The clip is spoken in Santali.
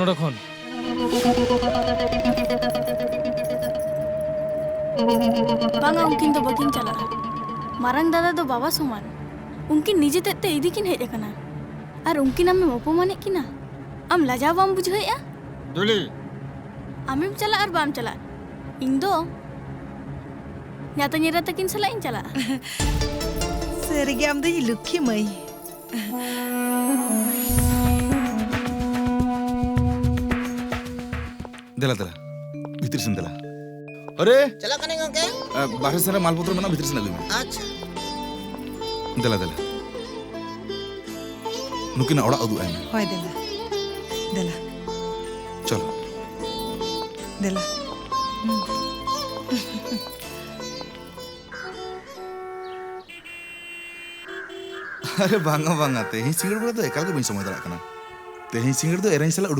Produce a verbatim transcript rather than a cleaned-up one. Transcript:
ᱱᱚᱰᱮ ᱠᱷᱚᱱ᱾ ᱵᱟᱝᱟ, ᱩᱱᱠᱤᱱ ᱫᱚ ᱵᱟᱹᱠᱤᱱ ᱪᱟᱞᱟᱜᱼᱟ᱾ ᱢᱟᱨᱟᱝ ᱫᱟᱫᱟ ᱫᱚ ᱵᱟᱵᱟ ᱥᱚᱢᱟᱱ᱾ ᱩᱱᱠᱤᱱ ᱱᱤᱡᱮ ᱛᱮᱫ ᱛᱮ ᱤᱫᱤ ᱠᱤᱱ ᱦᱮᱡ ᱟᱠᱟᱱᱟ᱾ ᱟᱨ ᱩᱱᱠᱤᱱ ᱟᱢᱮᱢ ᱚᱯᱚᱢᱟᱱᱮᱫ ᱠᱤᱱᱟ? ᱟᱢ ᱞᱟᱡᱟᱣ ᱵᱟᱢ ᱵᱩᱡᱷᱟᱹᱣᱮᱫᱼᱟ? ᱡᱩᱞᱤ᱾ ᱟᱢᱮᱢ ᱪᱟᱞᱟᱜ ᱟᱨ ᱵᱟᱢ ᱪᱟᱞᱟᱜ, ᱤᱧ ᱫᱚ ᱧᱟᱛᱟᱧ ᱮᱨᱟ ᱛᱟᱹᱠᱤᱱ ᱥᱟᱞᱟᱜ ᱤᱧ ᱪᱟᱞᱟᱜᱼᱟ᱾ ᱥᱟᱹᱨᱤᱜᱮ ᱟᱢ ᱫᱚ ᱤᱧ ᱞᱩᱠᱠᱷᱤ ᱢᱟᱹᱭ᱾ ᱫᱮᱞᱟ, ᱫᱮᱞᱟ, ᱵᱷᱤᱛᱤᱨ ᱥᱮᱱ ᱫᱮᱞᱟ᱾ ᱟᱨᱮ! ᱪᱟᱞᱟᱜ ᱠᱟᱹᱱᱟᱹᱧ ᱜᱚᱝᱠᱮ᱾ ᱟ, ᱵᱟᱦᱨᱮ ᱥᱮᱱ ᱨᱮ ᱢᱟᱞ ᱯᱚᱛᱨᱚ ᱢᱮᱱᱟᱜᱼᱟ, ᱵᱷᱤᱛᱤᱨ ᱥᱮᱱ ᱟᱹᱜᱩᱭ ᱢᱮ᱾ ᱟᱪᱪᱷᱟ᱾ ᱫᱮᱞᱟ, ᱫᱮᱞᱟ᱾ ᱱᱩᱠᱤᱱᱟᱜ ᱚᱲᱟᱜ ᱩᱫᱩᱜ ᱟᱭ ᱢᱮ᱾ ᱦᱳᱭ, ᱫᱮᱞᱟ᱾ ᱫᱮᱞᱟ᱾ ᱪᱚᱞᱚ᱾ ᱫᱮᱞᱟ᱾ ᱦᱩᱸ᱾ ᱟᱨᱮ ᱵᱟᱝᱟ, ᱵᱟᱝᱟ, ᱛᱮᱦᱮᱧ ᱥᱤᱸᱜᱟᱹᱲ ᱵᱮᱲᱟ ᱫᱚ ᱮᱠᱟᱞ ᱜᱮ ᱵᱟᱹᱧ ᱥᱚᱢᱚᱭ ᱫᱟᱲᱮᱭᱟᱜ ᱠᱟᱱᱟ᱾ ᱛᱮᱦᱮᱧ ᱥᱤᱸᱜᱟᱹᱲ ᱫᱚ ᱮᱨᱟᱧ ᱥᱟᱞᱟᱜ